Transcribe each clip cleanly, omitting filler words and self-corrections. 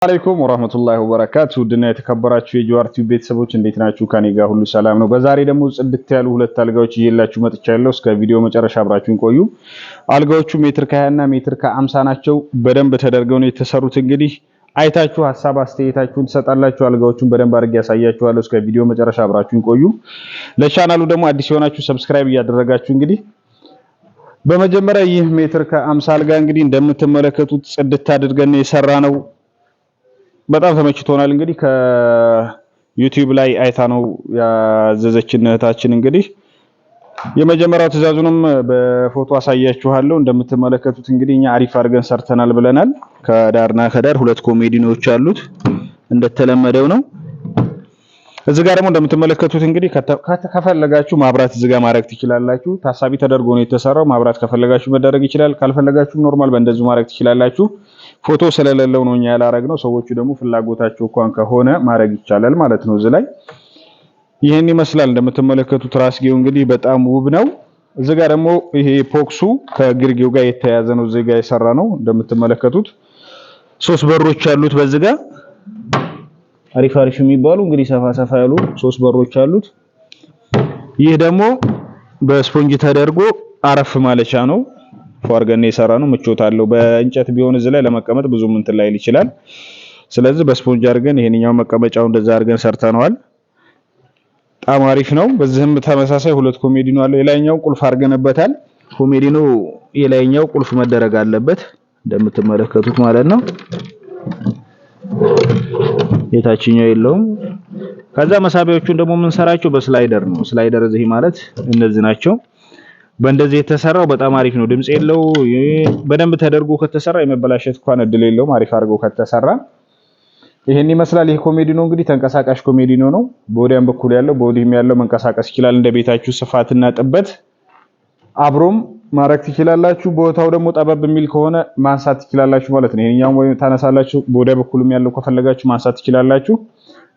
عليكم ورحمة الله وبركاته። ውድና የተከበራችሁ የጀዋር ቲዩብ ቤተሰቦች፣ እንዴት ናችሁ? ከኔ ጋር ሁሉ ሰላም ነው። በዛሬ ደግሞ ጽድት ያሉ ሁለት አልጋዎች ይዤላችሁ መጥቻለሁ። እስከ ቪዲዮ መጨረሻ አብራችሁን ቆዩ። አልጋዎቹ ሜትር ከ20 እና ሜትር ከ50 ናቸው። በደንብ ተደርገው ነው የተሰሩት። እንግዲህ አይታችሁ ሀሳብ አስተያየታችሁን ትሰጣላችሁ። አልጋዎቹን በደንብ አድርጌ ያሳያችኋለሁ። እስከ ቪዲዮ መጨረሻ አብራችሁን ቆዩ። ለቻናሉ ደግሞ አዲስ የሆናችሁ subscribe እያደረጋችሁ፣ እንግዲህ በመጀመሪያ ይህ ሜትር ከ50 አልጋ እንግዲህ እንደምትመለከቱት ጽድት አድርገን የሰራነው። በጣም ተመችቶናል። እንግዲህ ከዩቲዩብ ላይ አይታ ነው ያዘዘችን እህታችን። እንግዲህ የመጀመሪያው ትዕዛዙንም በፎቶ አሳያችኋለሁ። እንደምትመለከቱት እንግዲህ እኛ አሪፍ አድርገን ሰርተናል ብለናል። ከዳርና ከዳር ሁለት ኮሜዲኖች አሉት፣ እንደተለመደው ነው። እዚህ ጋር ደግሞ እንደምትመለከቱት እንግዲህ ከፈለጋችሁ ማብራት እዚህ ጋር ማድረግ ትችላላችሁ። ታሳቢ ተደርጎ ነው የተሰራው። ማብራት ከፈለጋችሁ መደረግ ይችላል። ካልፈለጋችሁም normal በእንደዚሁ ማድረግ ትችላላችሁ። ፎቶ ስለሌለው ነው እኛ ያላረግነው። ሰዎቹ ደግሞ ፍላጎታቸው እንኳን ከሆነ ማድረግ ይቻላል ማለት ነው። እዚህ ላይ ይህን ይመስላል። እንደምትመለከቱት ራስጌው እንግዲህ በጣም ውብ ነው። እዚህ ጋር ደግሞ ይሄ ፖክሱ ከግርጌው ጋር የተያያዘ ነው። እዚህ ጋር የሰራነው። እንደምትመለከቱት ሶስት በሮች አሉት። በዚህ ጋር አሪፍ አሪፍ የሚባሉ እንግዲህ ሰፋ ሰፋ ያሉ ሶስት በሮች አሉት። ይህ ደግሞ በስፖንጅ ተደርጎ አረፍ ማለቻ ነው። ፏ አድርገን የሰራነው። ምቾት አለው። በእንጨት ቢሆን እዚህ ላይ ለመቀመጥ ብዙም እንትን ላይል ይችላል። ስለዚህ በስፖንጅ አድርገን ይሄንኛው መቀመጫው እንደዛ አድርገን ሰርተነዋል። በጣም አሪፍ ነው። በዚህም ተመሳሳይ ሁለት ኮሜዲኖ አለው። የላይኛው ቁልፍ አድርገንበታል። ኮሜዲኖ የላይኛው ቁልፍ መደረግ አለበት እንደምትመለከቱት ማለት ነው። የታችኛው የለውም። ከዛ መሳቢያዎቹን ደግሞ የምንሰራቸው በ slider ነው። Slider እዚህ ማለት እነዚህ ናቸው። በእንደዚህ የተሰራው በጣም አሪፍ ነው። ድምጽ የለው። በደንብ ተደርጎ ከተሰራ የመበላሸት እንኳን እድል የለውም። አሪፍ አድርጎ ከተሰራ ይሄን ይመስላል። ይሄ ኮሜዲኖ እንግዲህ ተንቀሳቃሽ ኮሜዲኖ ነው። በወዲያም በኩል ያለው በወዲህም ያለው መንቀሳቀስ ይችላል። እንደ ቤታችሁ ስፋትና ጥበት አብሮም ማድረግ ትችላላችሁ። ቦታው ደግሞ ጠበብ የሚል ከሆነ ማንሳት ትችላላችሁ ማለት ነው። ይሄኛው ወይ ታነሳላችሁ፣ በወዲያ በኩልም ያለው ከፈለጋችሁ ማንሳት ትችላላችሁ።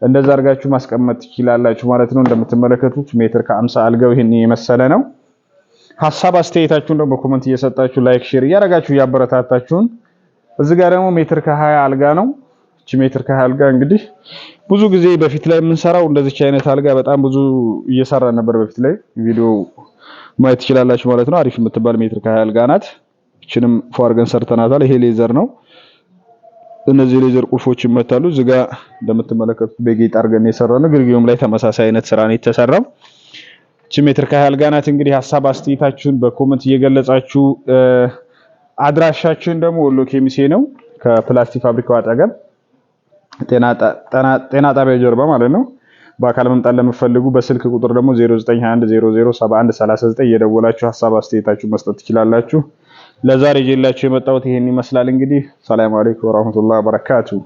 እንደዛ አድርጋችሁ ማስቀመጥ ትችላላችሁ ማለት ነው። እንደምትመለከቱት ሜትር ከ50 አልጋው ይሄን የመሰለ ነው። ሀሳብ አስተያየታችሁን ደግሞ በ comment እየሰጣችሁ፣ like፣ share እያደረጋችሁ እያበረታታችሁን። እዚህ ጋር ደግሞ ሜትር ከ20 አልጋ ነው። እቺ ሜትር ከ20 አልጋ እንግዲህ ብዙ ጊዜ በፊት ላይ የምንሰራው እንደዚች አይነት አልጋ በጣም ብዙ እየሰራ ነበር በፊት ላይ፣ ቪዲዮ ማየት ትችላላችሁ ማለት ነው። አሪፍ የምትባል ሜትር ከ20 አልጋ ናት። እችንም ፏ አድርገን ሰርተናታል። ይሄ leather ነው። እነዚህ leather ቁልፎች ይመታሉ። እዚህ ጋር እንደምትመለከቱት በጌጥ አድርገን የሰራነው። ግርጌውም ላይ ተመሳሳይ አይነት ስራ ነው የተሰራው። እቺ ሜትር ከ20 አልጋ ናት። እንግዲህ ሀሳብ አስተያየታችሁን በ comment እየገለጻችሁ፣ አድራሻችን ደግሞ ወሎ ኬሚሴ ነው፣ ከፕላስቲክ ፋብሪካው አጠገብ ጤና ጣቢያ ጀርባ ማለት ነው። በአካል መምጣት ለምትፈልጉ በስልክ ቁጥር ደግሞ 0921007139 እየደወላችሁ ሀሳብ አስተያየታችሁ መስጠት ትችላላችሁ። ለዛሬ ይዤላችሁ የመጣሁት ይሄን ይመስላል። እንግዲህ سلام عليكم ورحمة الله وبركاته።